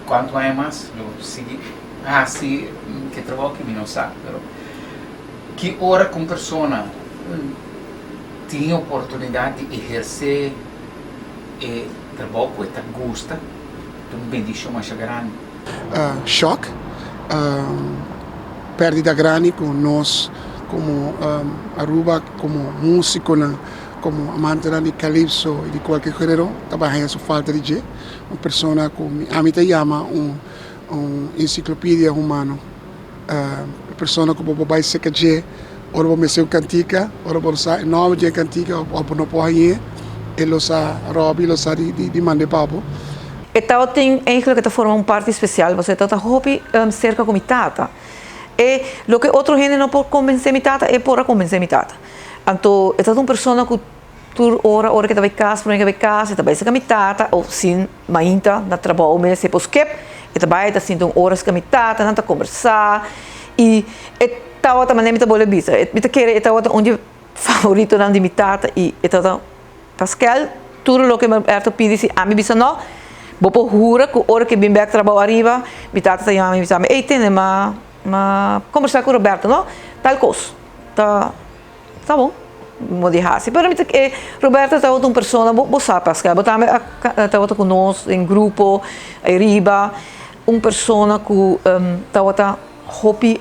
Kuantu aña mas lo sigui hasi ke trabou aki mi no sa, pero ki ora ku un persona tin e oportunidat di ehersé e trabou ku e ta gusta, ta un bendishon masha grandi. Shòk, pèrdida grandi ku nos komo Aruba, komo músikonan, komo amantenan di kalipso i di kualke género ta bai haña su falta di dje. Un persona ku ami ta yama un un ensiklopedia humano. E persona ku bo por bai serka dje ora bo mester un kantika, ora bo no sa e nòmber di e kantika òf bo no por hañ'é, e lo sa, Robby lo sa di mand'é pa bo. E tabatin eigenlijk e ta forma un parti spesial pasobra e tabata hopi serka ku mi tata. E loke otro hende no por konbensé mi tata, e por a konbensé mi tata. Anto e tabata un persona ku tur ora, ora ku e ta bai kas, promé ku e bai kas, e ta bai serka mi tata òf sin mainta na trabou mes e por skip, e ta bai e ta sinta un ora serka mi tata, nan ta kombersá i e tabata manera mi ta bolbe bisa, mi ta kere e tabata un di e favoritonan di mi tata i e tabata Paskel, tur loke Roberto pidi si ami bisa no, bo por hura ku ora ku e bin bek trabou ariba, mi tata ta yama mi bisa mi, ey tene ma ma kombersá ku Roberto no, tal kos ta ta bon, bo di hasi. Pero mi ta e Roberto tabata un persona, bo bo sa Paskel, bo tambe a tabata ku nos den grupo ariba, un persona ku tabata hopi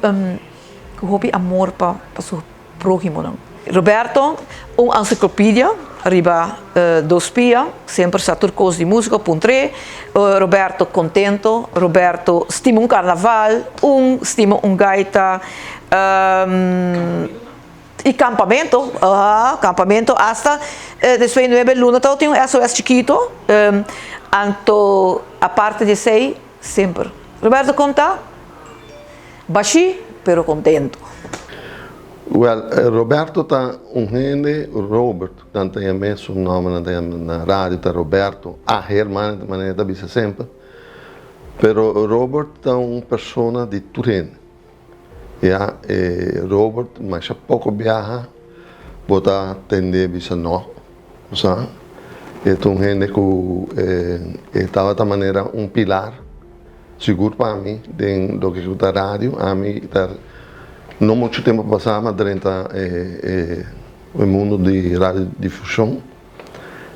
ku hopi amor pa pa su próhimonan. Roberto, un ensiklopedia riba dos pia, semper sa tur kos di músika, puntr'é. Roberto kontento, Roberto stima un karnaval, un stima un gaita i kampamento, aha, kampamento asta despues di nuebe luna tabatin un SOS chikito, anto aparte di esei semper Roberto konta. Bashí pero kontento. Wel, Roberto ta un hende, Robert, nan ta yam'é, su nòmber nan ta yama na radio ta Roberto A. Herman, manera e ta bisa semper. Pero Robert ta un persona di tur hende. Ya, e Robert masha poko biaha bo ta tend'é bisa nò, bo sa. E ta un hende ku e tabata manera un pilar. Sigur pa mi den loke ku ta radio, ami ta no muchu tempu pasá mi a drenta e mundu di radiodifushon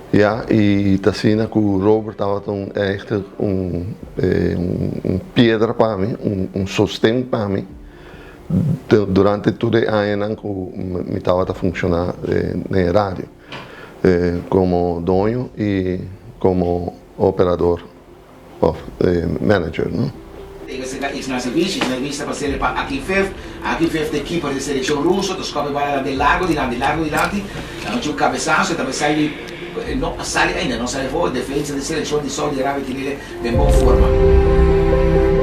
ya i ta asina ku Robert tabata un ègt un un piedra pa mi, un sosten pa mi durante tur e añanan ku mi tabata funshoná den e radio komo doño i komo operador. Of e manager no. Debe ser ka Isna Sevic, Isna Sevic ta pasele pa Akinfeev, Akinfeev ta e keeper di seleccion ruso, ta scope bala den largo dilanti, largo dilanti, ta haci un cabezazo, e ta bay sali, no a sali ainda, no sali afo, defensa di seleccion di Saudi Arabia tinele den bon forma.